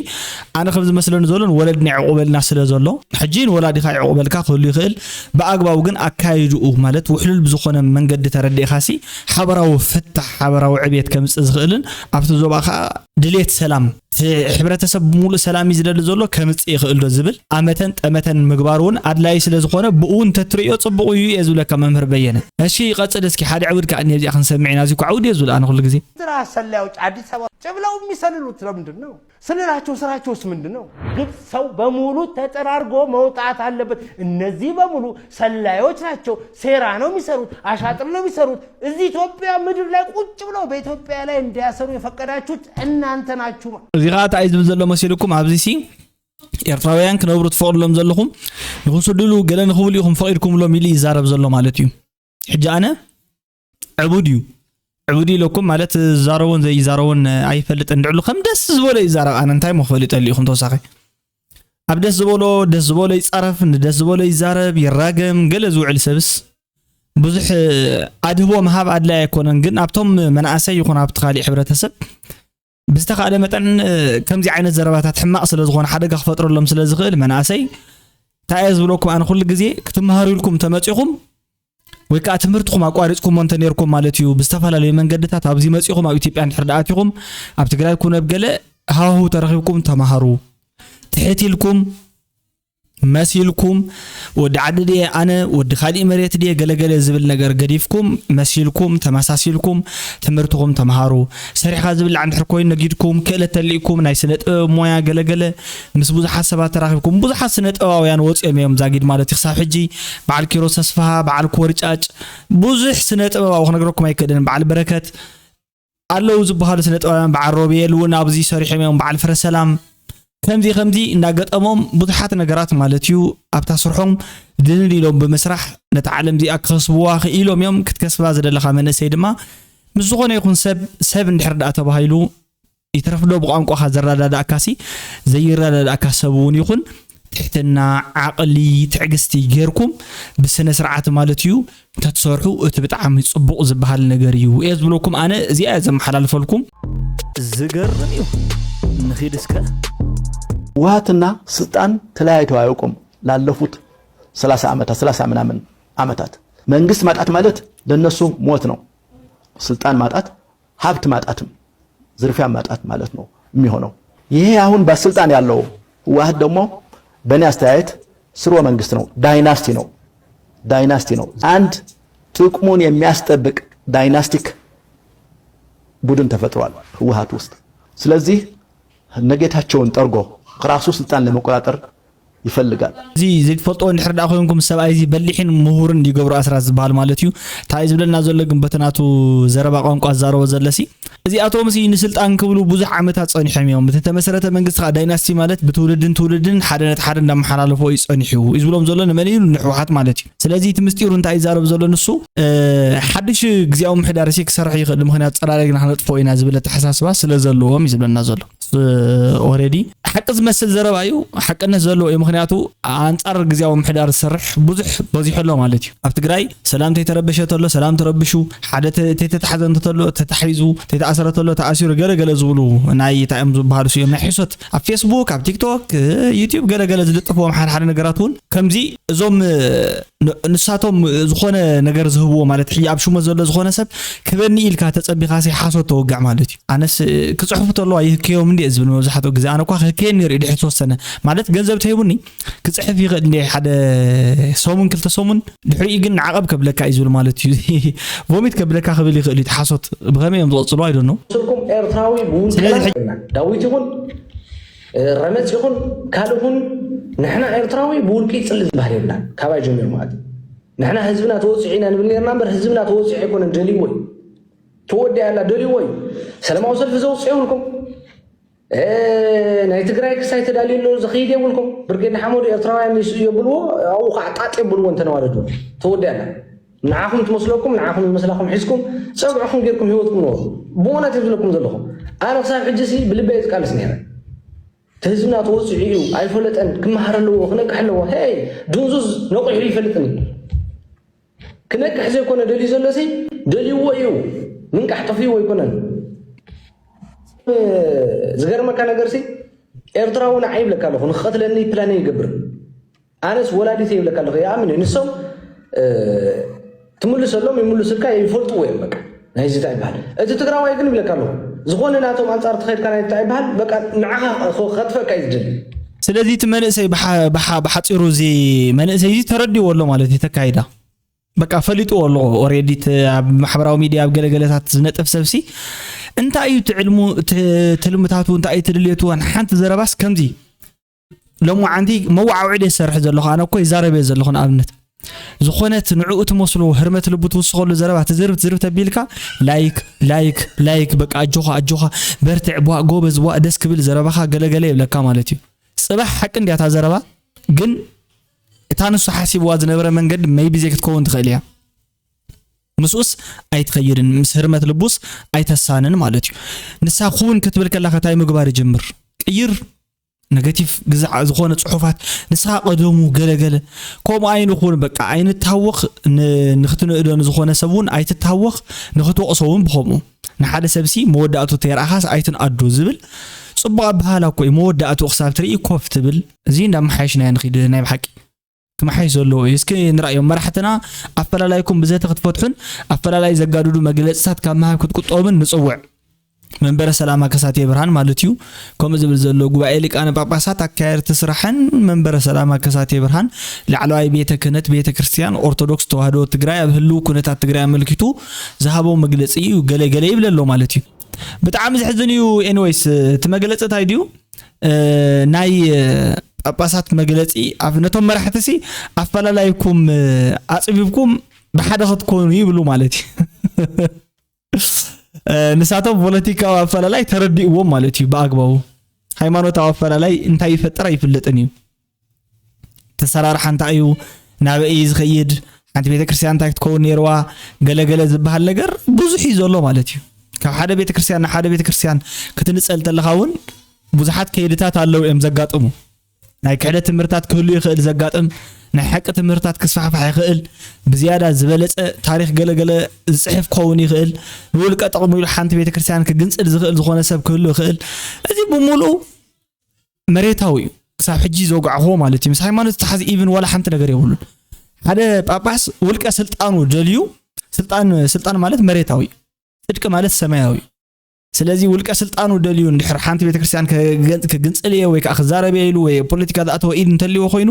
ኣነ ከም ዝመስለኒ ዘሎ ንወለድና የዕቑበልና ስለ ዘሎ፣ ሕጂ ንወላዲኻ የዕቑበልካ ክህሉ ይኽእል። ብኣግባቡ ግን ኣካይድኡ ማለት ውሕሉል ብዝኾነ መንገዲ ተረዲእኻሲ ሓበራዊ ፍታሕ፣ ሓበራዊ ዕብየት ከምጽእ ዝኽእልን ኣብቲ ዞባ ከኣ ድሌት ሰላም፣ እቲ ሕብረተሰብ ብምሉእ ሰላም እዩ ዝደሊ ዘሎ፣ ከምጽእ ይኽእል ዶ ዝብል ኣመተን ጠመተን ምግባር እውን ኣድላዪ ስለ ዝኾነ ብኡ እውን እንተትርእዮ ጽቡቕ እዩ እየ ዝብለካ መምህር በየነ። እሺ ይቐጽል እስኪ ሓደ ዕውድ ከኣ እኒአ እዚኣ ክንሰምዕ ኢና። እዚ እኮ ዕውድ እየ ዝብል ኣነ ኩሉ ግዜ። ስራ ሰላዮች አዲስ አበባ ጭ ብለው የሚሰልሉት ለምንድን ነው? ስንላቸው ስራቸውስ ምንድን ነው? ግብፅ ሰው በሙሉ ተጠራርጎ መውጣት አለበት። እነዚህ በሙሉ ሰላዮች ናቸው። ሴራ ነው የሚሰሩት፣ አሻጥር ነው የሚሰሩት። እዚህ ኢትዮጵያ ምድር ላይ ቁጭ ብለው በኢትዮጵያ ላይ እንዲያሰሩ የፈቀዳችሁት እና እናንተ ናችሁ። እዚ ከዓ እንታይ እዩ ዝብል ዘሎ መሲልኩም? ኣብዚ ሲ ኤርትራውያን ክነብሩ ትፈቕድሎም ዘለኹም ንክስድሉ ገለ ንክብሉ ኢኹም ፈቒድኩምሎም ኢሉ ይዛረብ ዘሎ ማለት እዩ። ሕጂ ኣነ ዕቡድ እዩ ዕቡድ ኢለኩም ማለት ዝዛረቦን ዘይዛረቦን ኣይፈልጥን። ድዕሉ ከም ደስ ዝበሎ ይዛረብ። ኣነ እንታይ ሞ ክፈልጠሉ ኢኹም ተወሳኺ ኣብ ደስ ዝበሎ ደስ ዝበሎ ይጻረፍ፣ ንደስ ዝበሎ ይዛረብ፣ ይራገም። ገለ ዝውዕል ሰብስ ብዙሕ ኣድህቦ ምሃብ ኣድላይ ኣይኮነን። ግን ኣብቶም መናእሰይ ይኹን ኣብቲ ካሊእ ሕብረተሰብ ብዝተኻእለ መጠን ከምዚ ዓይነት ዘረባታት ሕማቕ ስለ ዝኾነ ሓደጋ ክፈጥረሎም ስለ ዝኽእል መናእሰይ እንታይ እየ ዝብለኩም ኣነ ኩሉ ግዜ ክትመሃሩ ኢልኩም ተመጺኹም ወይ ከዓ ትምህርትኹም ኣቋሪፅኩሞ እንተነርኩም ማለት እዩ ብዝተፈላለዩ መንገድታት ኣብዚ መፂኹም ኣብ ኢትዮጵያ እንድሕር ደኣቲኹም ኣብ ትግራይ ኩነ ኣብ ገለ ሃሁ ተረኺብኩም ተምሃሩ ትሕት ኢልኩም መሲልኩም ወዲ ዓዲ ድየ ኣነ ወዲ ካሊእ መሬት ድየ ገለገለ ዝብል ነገር ገዲፍኩም መሲልኩም ተመሳሲልኩም ትምህርትኹም ተምሃሩ ሰሪሕኻ ዝብላዕ እንድሕር ኮይኑ ነጊድኩም ክእለት ተሊእኩም ናይ ስነ ጥበብ ሞያ ገለገለ ምስ ብዙሓት ሰባት ተራኺብኩም ብዙሓት ስነ ጥበባውያን ወፂኦም እዮም ዛጊድ ማለት እዩ ክሳብ ሕጂ በዓል ኪሮስ ተስፋሃ በዓል ኮርጫጭ ብዙሕ ስነ ጥበባዊ ክነግረኩም ኣይክእልን በዓል በረከት ኣለዉ ዝበሃሉ ስነ ጥበባውያን በዓል ሮቤል እውን ኣብዚ ሰሪሖም እዮም በዓል ፍረሰላም ከምዚ ከምዚ እንዳገጠሞም ብዙሓት ነገራት ማለት እዩ ኣብታ ስርሖም ድንን ኢሎም ብምስራሕ ነታ ዓለም እዚኣ ክኸስብዋ ክኢሎም እዮም ክትከስባ ዝደለኻ መንእሰይ ድማ ምስ ዝኾነ ይኹን ሰብ ሰብ እንድሕር ደኣ ተባሂሉ ይትረፍዶ ብቋንቋኻ ዘረዳድኣካሲ ዘይረዳድኣካ ሰብ እውን ይኹን ትሕትና ዓቕሊ ትዕግስቲ ጌርኩም ብስነ ስርዓት ማለት እዩ እንተትሰርሑ እቲ ብጣዕሚ ፅቡቕ ዝበሃል ነገር እዩ እየ ዝብለኩም ኣነ እዚኣ እየ ዘመሓላልፈልኩም ዝገርም እዩ ንኺድ እስከ ህወሓትና ስልጣን ተለያይተው አያውቁም ላለፉት ሰላሳ ዓመታት ሰላሳ ምናምን ዓመታት መንግስት ማጣት ማለት ለነሱ ሞት ነው ስልጣን ማጣት ሀብት ማጣትም ዝርፊያ ማጣት ማለት ነው የሚሆነው። ይሄ አሁን በስልጣን ያለው ህወሓት ደግሞ በእኔ አስተያየት ስርወ መንግስት ነው፣ ዳይናስቲ ነው፣ ዳይናስቲ ነው። አንድ ጥቅሙን የሚያስጠብቅ ዳይናስቲክ ቡድን ተፈጥሯል ህወሓት ውስጥ። ስለዚህ እነ ጌታቸውን ጠርጎ ከራሱ ስልጣን ለመቆጣጠር ይፈልጋል። እዚ ዘይትፈልጥዎ እንድሕር ደኣ ኮይንኩም ሰብኣይ እዚ በሊሕን ምሁርን ይገብሩ ኣስራት ዝበሃል ማለት እዩ። እንታይ እዩ ዝብለና ዘሎ ግን በቲ ናቱ ዘረባ ቋንቋ ዝዛረቦ ዘለሲ እዚኣቶም ሲ ንስልጣን ክብሉ ብዙሕ ዓመታት ጸኒሖም እዮም። ብተተመሰረተ መንግስቲ ከዓ ዳይናስቲ ማለት ብትውልድን ትውልድን ሓደ ነቲ ሓደ እንዳመሓላለፎ እዩ ጸኒሑ እዩ ዝብሎም ዘሎ ንመን እዩ ንሕወሓት ማለት እዩ። ስለዚ እቲ ምስጢሩ እንታይ ይዛረብ ዘሎ ንሱ ሓድሽ ግዜያዊ ምሕዳር ሲ ክሰርሕ ይኽእል ምክንያቱ ጸራሪግና ክነጥፎ ኢና ዝብል ኣተሓሳስባ ስለ ዘለዎም እዩ ዝብለና ዘሎ። ኦረዲ ሓቂ ዝመስል ዘረባ እዩ ሓቅነት ዘለዎ እዩ ምክንያቱ ኣንፃር ግዜያዊ ምሕዳር ዝሰርሕ ብዙሕ በዚሑ ኣሎ ማለት እዩ ኣብ ትግራይ ሰላም ተይተረበሸ ተሎ ሰላም ተረብሹ ሓደ ተይተታሓዘ እንተተሎ ተታሒዙ ተይተኣሰረ ተሎ ተኣሲሩ ገለ ገለ ዝብሉ ናይ እንታይ እዮም ዝበሃሉ እዮም ናይ ሕሶት ኣብ ፌስቡክ ኣብ ቲክቶክ ዩቲብ ገለ ገለ ዝልጥፍዎም ሓደ ሓደ ነገራት እውን ከምዚ እዞም ንሳቶም ዝኾነ ነገር ዝህብዎ ማለት ሕጂ ኣብ ሽሞ ዘሎ ዝኾነ ሰብ ክበኒ ኢልካ ተፀቢኻሲ ሓሶት ተወግዕ ማለት እዩ ኣነስ ክፅሕፉ ተለዋ ይህከዮም እንዲ ዝብል መብዛሕትኡ ግዜ ኣነ እኳ ክህከየኒ ርኢ ድሕሪ ተወሰነ ማለት ገንዘብ ተሂቡኒ ክፅሕፍ ይኽእል እንዲ ሓደ ሰሙን ክልተ ሰሙን ድሕሪኡ ግን ንዓቐብ ከብለካ እዩ ዝብል ማለት እዩ ቮሚት ከብለካ ክብል ይኽእል እዩ ሓሶት ብኸመይ እዮም ዝቐፅሉ ኣይደኖ ስልኩም ኤርትራዊ ብውልቅና ዳዊት ይኹን ረመፅ ይኹን ካልእ ይኹን ንሕና ኤርትራዊ ብውልቂ ይፅሊ ዝበሃል የብልናን ካባይ ጀሚሩ ማለት እዩ ንሕና ህዝብና ተወፂዑ ኢና ንብል ነርና እምበር ህዝብና ተወፂዑ ኣይኮነን ደልይዎ እዩ ተወዲኣ ኣላ ደልይዎ እዩ ሰላማዊ ሰልፊ ዘውፅእ የብልኩም ናይ ትግራይ ክሳይ ተዳልዩ ኣሎ ዝኸይድ የብልኩም ብርጌድ ሓመዱ ኤርትራውያን ይስኡ የብልዎ ኣብኡ ከዓ ጣጥ የብልዎ እንተነዋረድዎ ተወዲኣ ኣላ ንዓኹም ትመስለኩም ንዓኹም ይመስላኹም ሒዝኩም ፀግዕኹም ጌርኩም ሂወትኩም ነበሩ ብእውነት እዩ ዝብለኩም ዘለኹ ኣነ ክሳብ ሕጂ ሲ ብልበይ ዝቃልስ ነይረ እቲ ህዝብና ተወፂዑ እዩ ኣይፈለጠን ክመሃር ኣለዎ ክነቅሕ ኣለዎ ሄይ ድንዙዝ ነቂሑ ይፈልጥን እዩ ክነቅሕ ዘይኮነ ደልዩ ዘሎ ሲ ደልይዎ እዩ ምንቃሕ ጠፍይዎ ኣይኮነን ዝገርመካ ነገር ሲ ኤርትራዊ ንዓይ ይብለካ ኣለኹ ንክቐትለኒ ፕላን ይገብር ኣነስ ወላዲት ይብለካ ኣለኹ ይኣምን እዩ ንሶም ትምልሰሎም ይምልሱልካ ይፈልጥዎ እዮም በቃ ናይዚ እንታይ ይበሃል እቲ ትግራዋይ ግን ይብለካ ኣለኹ ዝኾነ ናቶም ኣንፃር ትኸድካ ናይ እንታይ ይበሃል በቃ ንዓኻ ከጥፈካ እዩ ዝደሊ ስለዚ እቲ መንእሰይ ብሓፂሩ እዚ መንእሰይ እዚ ተረዲዎ ኣሎ ማለት እዩ ተካይዳ በቃ ፈሊጥዎ ኣሎ ኦሬዲ ኣብ ማሕበራዊ ሚድያ ኣብ ገለገለታት ዝነጥፍ ሰብሲ እንታይ እዩ ትልምታቱ እንታይ እዩ ትድልየቱ ሓንቲ ዘረባስ ከምዚ ሎማዓንቲ መወዓውዒ ደይ ዝሰርሕ ዘለኹ ኣነ እኮ ይዛረብ እየ ዘለኹ ንኣብነት ዝኾነት ንዕኡ ትመስሎ ህርመት ልቡ ትውስኸሉ ዘረባ ትዝርብ ትዝርብ ተቢልካ ላይክ ላይክ ላይክ በቃ ኣጆኻ ኣጆኻ በርትዕ ቧእ ጎበዝ ቧእ ደስ ክብል ዘረባኻ ገለገለ ይብለካ ማለት እዩ። ጽባሕ ሓቂ እንድያ እታ ዘረባ፣ ግን እታ ንሱ ሓሲብዋ ዝነበረ መንገዲ maybe ዘይክትከውን ትኽእል እያ። ምስኡስ ኣይትኸይድን፣ ምስ ህርመት ልቡስ ኣይተሳንን ማለት እዩ። ንሳ ኩውን ክትብል ከላ ከታይ ምግባር ይጅምር። ቅይር፣ ነገቲቭ ግዛዕ ዝኾነ ጽሑፋት፣ ንስኻ ቀደሙ ገለገለ። ከምኡ ኣይንኹን፣ በቃ ኣይንታወኽ፣ ን-፣ ንኽትንእዶ ንዝኾነ ሰብ እውን ኣይትታወኽ፣ ንኽትወቕሶ እውን ብኸምኡ። ንሓደ ሰብሲ መወዳእቱ ተይረኣኻስ ኣይትንኣዶ ዝብል ጽቡቕ ኣበሃህላ እኮ እዩ። መወዳእቱ ክሳብ ትርኢ ኮፍ ትብል። እዚ እንዳመሓየሽናዮ ንኺድ ናይ ብሓቂ። ክመሓየሽ ዘለዎ እዩ። እስኪ ንርኣዮም። መራሕትና ኣፈላላይኩም ብዘተ ክትፈትሑን ኣፈላላይ ዘጋድዱ መግለጽታት ካብ ምሃብ ክትቁጠቡን ንጽውዕ። መንበረ ሰላማ ከሳቴ ብርሃን ማለት እዩ። ከምኡ ዝብል ዘሎ ጉባኤ ሊቃነ ጳጳሳት ኣካየድቲ ስራሕን መንበረ ሰላማ ከሳቴ ብርሃን ላዕለዋይ ቤተ ክህነት ቤተ ክርስቲያን ኦርቶዶክስ ተዋህዶ ትግራይ ኣብ ህልው ኩነታት ትግራይ ኣመልኪቱ ዝሃቦ መግለጺ እዩ። ገለ ገለ ይብል ኣሎ ማለት እዩ። ብጣዕሚ ዘሕዝን እዩ። ኤኒዌይስ፣ እቲ መግለጺ እንታይ ድዩ? እ፣ ናይ፣ እ፣ ጳጳሳት መግለጺ ኣብ ነቶም መራሕትሲ ኣፈላላይኩም፣ እ፣ ኣጽቢብኩም ብሓደ ክትኮኑ ይብሉ ማለት እዩ። እ፣ ንሳቶም ፖለቲካዊ ኣፈላላይ ተረዲእዎም ማለት እዩ ብኣግባቡ። ሃይማኖታዊ ኣፈላላይ እንታይ ይፈጥር ኣይፍለጥን እዩ። ተሰራርሓ እንታይ እዩ? ናበይ እዩ ዝኸይድ? ሓንቲ ቤተክርስትያን እንታይ ክትከውን ነይርዋ? ገለገለ ዝበሃል ነገር ብዙሕ እዩ ዘሎ ማለት እዩ። ካብ ሓደ ቤተክርስትያን ናብ ሓደ ቤተክርስትያን ክትንጸል ተለኻ እውን ብዙሓት ከይድታት ኣለዉ እዮም ዘጋጥሙ። ናይ ክሕደት ትምህርታት ክህሉ ይኽእል ዘጋጥም፣ ናይ ሓቂ ትምህርታት ክስፋሕፋሕ ይኽእል፣ ብዝያዳ ዝበለጸ ታሪኽ ገለገለ ዝጽሕፍ ክኸውን ይኽእል፣ ንውልቀ ጥቕሙ ኢሉ ሓንቲ ቤተክርስትያን ክግንጽል ዝኽእል ዝኾነ ሰብ ክህሉ ይኽእል። እዚ ብምሉኡ መሬታዊ እዩ። ክሳብ ሕጂ ዘውጋዕኽዎ ማለት እዩ። ምስ ሃይማኖት ዝተሓዝ ኢቭን ዋላ ሓንቲ ነገር የብሉን። ሓደ ጳጳስ ውልቀ ስልጣኑ ደልዩ፣ ስልጣን፣ ስልጣን ማለት መሬታዊ እዩ። ጽድቂ ማለት ሰማያዊ እዩ። ስለዚ ውልቀ ስልጣኑ ደልዩ እንድሕር ሓንቲ ቤተክርስትያን ክገን-፣ ክግንጽል እየ ወይ ከዓ ክዛረብ እየ ኢሉ ወይ ፖለቲካ ዝኣተወ ኢድ እንተልዎ ኮይኑ፣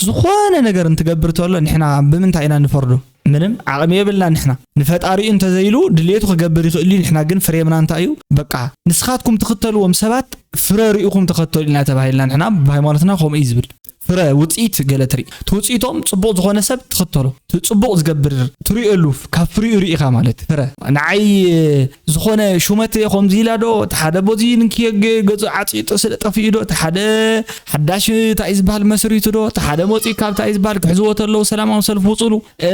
ዝኾነ ነገር እንትገብር ተሎ ንሕና ብምንታይ ኢና ንፈርዶ? ምንም ዓቕሚ የብልና ንሕና። ንፈጣሪኡ እንተዘይሉ ድልየቱ ክገብር ይኽእል እዩ። ንሕና ግን ፍሬምና እንታይ እዩ? በቃ ንስኻትኩም ትኽተልዎም ሰባት ፍረ ርኢኹም ተኸተሉ ኢና ተባሂልና። ንሕና ብሃይማኖትና ከምኡ እዩ ዝብል። ፍረ፣ ውፅኢት ገለ ትርኢ። እቲ ውፅኢቶም ፅቡቕ ዝኾነ ሰብ ትኽተሎ። እቲ ፅቡቕ ዝገብር ትርእየሉ፣ ካብ ፍሪኡ ርኢኻ ማለት ፍረ። ንዓይ ዝኾነ ሹመት እየ ከምዚ ኢላ ዶ፣ እቲ ሓደ በዚ ንክየገ ገጹ ዓፂጡ ስለ ጠፊኡ ዶ፣ እቲ ሓደ ሓዳሽ እንታይ ዝበሃል መስሪቱ ዶ፣ እቲ ሓደ መፂኡ ካብ እንታይ ዝበሃል ክሕዝዎ ተለዉ ሰላማዊ ሰልፊ ውፅሉ። እ፣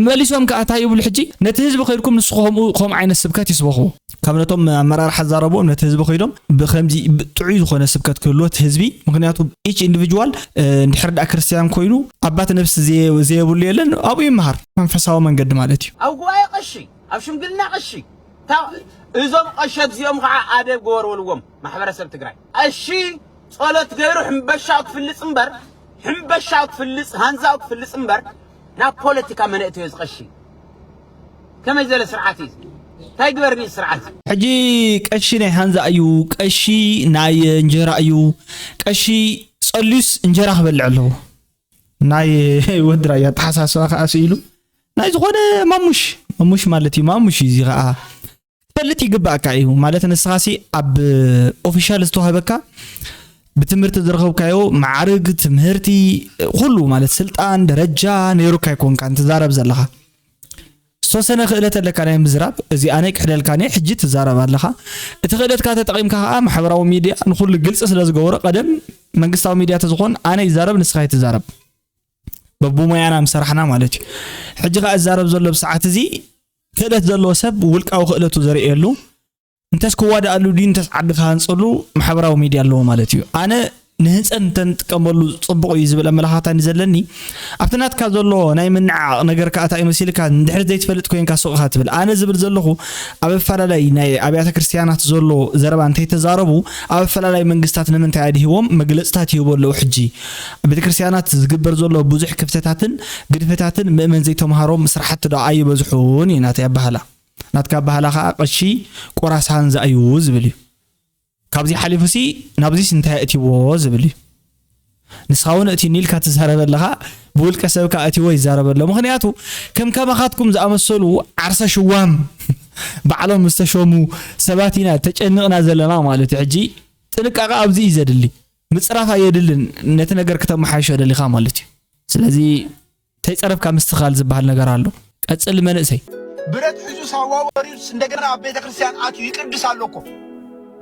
መሊሶም ከኣ እንታይ ይብሉ ሕጂ? ነቲ ህዝቢ ከይድኩም ንስኹም ከምኡ፣ ከምኡ ዓይነት ስብከት ይስበኹ። ካብ ነቶም ኣመራርሓ ዝዛረብዎም ነቲ ህዝቢ ከይዶም ብከምዚ ብ-፣ ጥዑይ ዝኾነ ስብከት ክህልዎ እቲ ህዝቢ። ምኽንያቱ ኢች ኢንዲቪጁዋል፣ እ፣ እንድሕር ደኣ ክርስትያን ኮይኑ ኣባት ነብሲ ዘየ-፣ ዘየብሉ የለን፣ ኣብኡ ይመሃር። መንፈሳዊ መንገዲ ማለት እዩ። ኣብ ጉባኤ ቀሺ፣ ኣብ ሽምግልና ቀሺ። እታ-፣ እዞም ቀሸት እዚኦም ከዓ ኣደብ ግበሩ በልዎም ማሕበረሰብ ትግራይ። ቀሺ ጸሎት ገይሩ ሕምበሻኡ ክፍልጽ እምበር፣ ሕምበሻኡ ክፍልጽ፣ ሃንዛኡ ክፍልጽ እምበር፣ ናብ ፖለቲካ መነእትዮ ዝቐሺ። ከመይ ዝበለ ስርዓት እዩ? እንታይ ግበርኒ ስርዓት? ሕጂ ቀሺ ናይ ሃንዛ እዩ፣ ቀሺ ናይ እንጀራ እዩ። ቀሺ ጸልዩስ እንጀራ ክበልዕ ኣለዎ። ናይ ወዲ ራያ ኣተሓሳስባ ከኣ ስኢሉ ናይ ዝኾነ ማሙሽ፣ ማሙሽ ማለት እዩ። ማሙሽ እዩ እዚ ከኣ። ክትፈልጥ ይግባእካ እዩ። ማለት ንስኻሲ ኣብ ኦፊሻል ዝተዋህበካ ብትምህርቲ ዝረኸብካዮ ማዕርግ፣ ትምህርቲ፣ ኩሉ ማለት ስልጣን፣ ደረጃ ነይሩካ ኣይኮንካን ትዛረብ ዘለኻ። ዝተወሰነ ክእለት ኣለካ ናይ ምዝራብ፣ እዚ ኣነ ክሕደልካን እየ፣ ሕጂ ትዛረብ ኣለኻ። እቲ ክእለትካ ተጠቒምካ ከኣ ማሕበራዊ ሚድያ ንኹሉ ግልጺ ስለ ዝገበሮ፣ ቀደም መንግስታዊ ሚድያ ተዝኾን ኣነ ይዛረብ ንስኻ ኣይትዛረብ። በብሞያና ምሰራሕና ማለት እዩ። ሕጂ ከኣ እዛረብ ዘሎ ብሰዓት እዚ ክእለት ዘለዎ ሰብ ውልቃዊ ክእለቱ ዘርእየሉ፣ እንተስ ክዋዳኣሉ ድዩ እንተስ ዓዲ ክሃንጸሉ ማሕበራዊ ሚድያ ኣለዎ ማለት እዩ። ኣነ ንህንጸት እንተንጥቀመሉ ጽቡቕ እዩ ዝብል ኣመለኻኽታ እንዲ ዘለኒ፣ ኣብቲ ናትካ ዘሎ ናይ ምንዓቕ ነገር ከኣ እንታይ እዩ መሲልካ፣ እንድሕር ዘይትፈልጥ ኮይንካ ሱቕ ኢኻ ትብል። ኣነ ዝብል ዘለኹ ኣብ ኣፈላላይ ናይ ኣብያተ ክርስትያናት ዘሎ ዘረባ እንተይተዛረቡ፣ ኣብ ኣፈላላይ መንግስታት ንምንታይ ኣድሂቦም መግለጽታት ይህቡ ኣለዉ? ሕጂ ኣብ ቤተ ክርስትያናት ዝግበር ዘሎ ብዙሕ ክፍተታትን ግድፈታትን ምእመን ዘይተምሃሮም ስራሕቲ ዶ ኣይበዝሑን እዩ ናተይ ኣበሃላ። ናትካ ኣበሃላ ከኣ ቀሺ ቆራስ ሃንዛ እዩ ዝብል እዩ። ካብዚ ሓሊፉሲ ናብዚስ እንታይ ኣእትይዎ ዝብል እዩ። ንስኻ እውን እቲኒ ኢልካ ትዛረብ ኣለኻ፣ ብውልቀ ሰብካ ኣእትይዎ ይዛረብ ኣሎ። ምኽንያቱ ከም ከማኻትኩም ዝኣመሰሉ ዓርሰ ሽዋም ባዕሎም ዝተሾሙ ሰባት ኢና ተጨኒቕና ዘለና ማለት እዩ። ሕጂ ጥንቃቐ ኣብዚ እዩ ዘድሊ። ምጽራፍ ኣየድልን፣ ነቲ ነገር ክተመሓይሾ ደሊኻ ማለት እዩ። ስለዚ ተይጸረፍካ ምስትኻል ዝበሃል ነገር ኣሎ። ቀጽል መንእሰይ። ብረት ሒዙ ሳዋ ወሪዱስ እንደገና ኣብ ቤተ ክርስቲያን ኣትዩ ይቅድስ ኣሎ እኮ።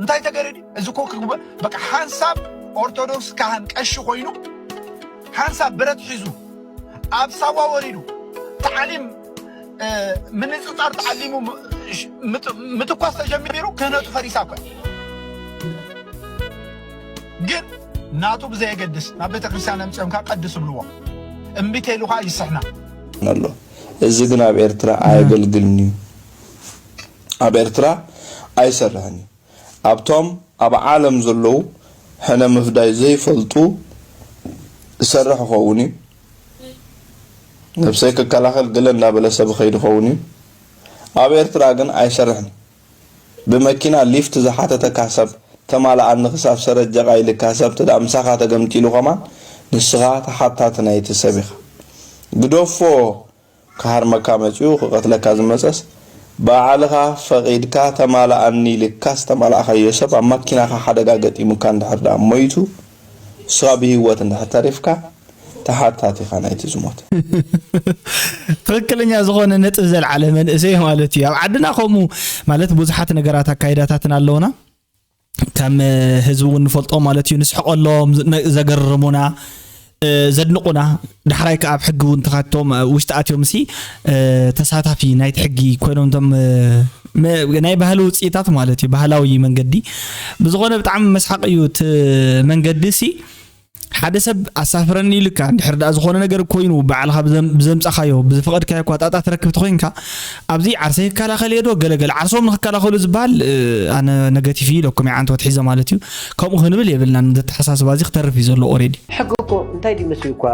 እንታይ ተገረዲ? እዚ እኮ ክግበ-፣ በቃ ሓንሳብ ኦርቶዶክስ ካህን ቀሺ ኮይኑ ሓንሳብ ብረት ሒዙ ኣብ ሳዋ ወሪዱ ታዕሊም፣ እ፣ ምንጽጻር ተዓሊሙ ም-፣ ሽ-፣ ምጥ-፣ ምትኳስ ተጀሚሩ ክህነቱ ፈሪሳ እኮ። ግን ናቱ ብዘየገድስ ናብ ቤተ ክርስቲያን ኣምጺኦምካ ቀድስ እብልዎ። እምቢ ተይሉኻ ይስሕና። ኣሎ። እዚ ግን ኣብ ኤርትራ ኣየገልግልን እዩ። ኣብ ኤርትራ ኣይሰርሕን እዩ። ኣብቶም ኣብ ዓለም ዘለዉ ሕነ ምፍዳይ ዘይፈልጡ ዝሰርሕ ይኸውን እዩ። ነብሰይ ክከላኸል ገለ እንዳበለ ሰብ ይኸይድ ይኸውን እዩ። ኣብ ኤርትራ ግን ኣይሰርሕን። ብመኪና ሊፍት ዝሓተተካ ሰብ ተማልኣኒ ክሳብ ሰረጀቓ ኢልካ ሰብ ተዳ ምሳኻ ተገምጢሉ ከማን ንስኻ ተሓታቲ ናይቲ ሰብ ኢኻ። ግደፎ ክሃርመካ መጺኡ ክቐትለካ ዝመጸስ ባዕልኻ ፈቒድካ ተማልኣኒ ኢልካ ዝተማላእኻዮ ሰብ ኣብ ማኪናኻ ሓደጋ ገጢሙካ እንድሕር ደኣ ሞይቱ ንስኻ ብህይወት እንድሕር ተሪፍካ ተሓታቲ ኢኻ ናይቲ ዝሞተ። ትኽክለኛ ዝኾነ ነጥብ ዘልዓለ መንእሰይ ማለት እዩ። ኣብ ዓድና ከምኡ ማለት ብዙሓት ነገራት ኣካይዳታትን ኣለውና። ከም ህዝቢ እውን ንፈልጦ ማለት እዩ። ንስሕቀሎም፣ ነ-፣ ዘገርሙና፣ እ፣ ዘድንቑና፣ ዳሕራይ ከኣ ኣብ ሕጊ እውን ተኻቶም፣ እ፣ ውሽጢ ኣትዮም ሲ፣ እ፣ ተሳታፊ ናይቲ ሕጊ ኮይኖም እቶም፣ እ፣ መ-፣ ናይ ባህሊ ውፅኢታት ማለት እዩ። ባህላዊ መንገዲ ብዝኾነ ብጣዕሚ መስሓቅ እዩ እቲ መንገዲ ሲ። ሓደ ሰብ ኣሳፍረኒ ኢልካ እንድሕር ደኣ ዝኾነ ነገር ኮይኑ ባዕልኻ ብዘም-፣ ብዘምጻኻዮ ብዝፈቐድካዮ እኳ ጣጣ ትረክብ ተኾይንካ ኣብዚ ዓርሰይ ክከላኸል እየ ዶ ገለገለ ዓርሶም ንክከላኸሉ ዝበሃል፣ እ፣ ኣነ ነገቲፍ እዩ ኢለኩም እየ ዓንተወት ሒዘ ማለት እዩ። ከምኡ ክንብል የብልናን። እዚ ኣተሓሳስባ እዚ ክተርፍ እዩ ዘሎ ኦሬዲ። ሕጊ እኮ እንታይ ድዩ መሲሉ እኳ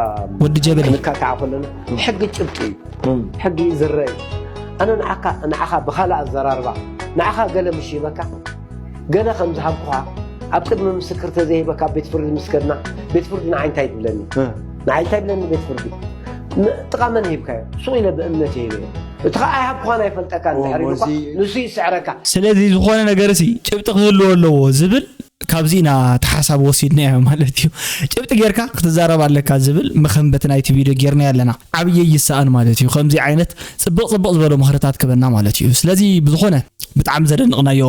ወዲ ጀበሊ። ክንካታዕ ከለና ሕጊ ጭብጢ እዩ። ሕጊ ዝረአ እዩ። ኣነ ንዓካ ንዓኻ ብኻልእ ኣዘራርባ ንዓኻ ገለ ምሽ ይበካ ገለ ከም ዝሃብኩኻ ኣብ ቅድሚ ምስክር ተዘይሂበካ ኣብ ቤት ፍርዲ ምስ ከድና ቤት ፍርዲ ንዓይ እንታይ ትብለኒ? ንዓይ እንታይ ይብለኒ ቤት ፍርዲ? ን-፣ ጥቓ መን ሂብካዮ? ሱቕ ኢለ ብእምነት እየ ሂበዮ። እቲ ኸዓ ኣይሃብኩኻን ኣይፈልጠካን እንድሕር ኢሉካ ንሱ ይስዕረካ። ስለዚ ዝኾነ ነገር ሲ ጭብጢ ክህልዎ ኣለዎ ዝብል ካብዚ ኢና እቲ ሓሳብ ወሲድናዮ ማለት እዩ። ጭብጢ ጌርካ ክትዛረብ ኣለካ ዝብል መኸንበት ናይቲ ቪድዮ ጌርናዮ ኣለና። ዓብየ ይሰኣን ማለት እዩ። ከምዚ ዓይነት ጽብቕ ጽብቕ ዝበሎ ምኽርታት ክበና ማለት እዩ። ስለዚ ብዝኾነ ብጣዕሚ ዘደንቕናዮ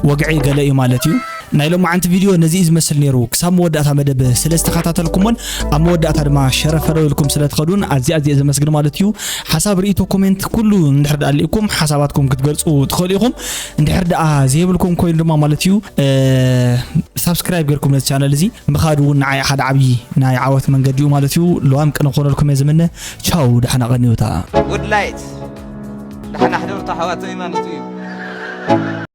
ወግዒ ገለ እዩ ማለት እዩ። ናይ ሎማዓንቲ ቪድዮ ነዚ እዩ ዝመስል ነይሩ። ክሳብ መወዳእታ መደብ ስለ ዝተኸታተልኩሞን ኣብ መወዳእታ ድማ ሸረፈረው ኢልኩም ስለ ትኸዱን ኣዝየ ኣዝየ ዘመስግን ማለት እዩ። ሓሳብ ርእይቶ ኮሜንት ኩሉ እንድሕር ደኣ ኣሊእኩም ሓሳባትኩም ክትገልጹ ትኽእሉ ኢኹም። እንድሕር ደኣ ዘይብልኩም ኮይኑ ድማ ማለት እዩ፣ እ፣ ሳብስክራይብ ጌርኩም ነዚ ቻነል እዚ ምኻድ እውን ንዓይ ሓደ ዓብዪ ናይ ዓወት መንገዲ እዩ ማለት እዩ። ለዋም ቅነ ክኾነልኩም እየ ዝምነ። ቻው፣ ደሓና ቀንዩታ። ጉድ ላይት ደሓና ሕደሩ ኣሕዋተይ ማለት እዩ።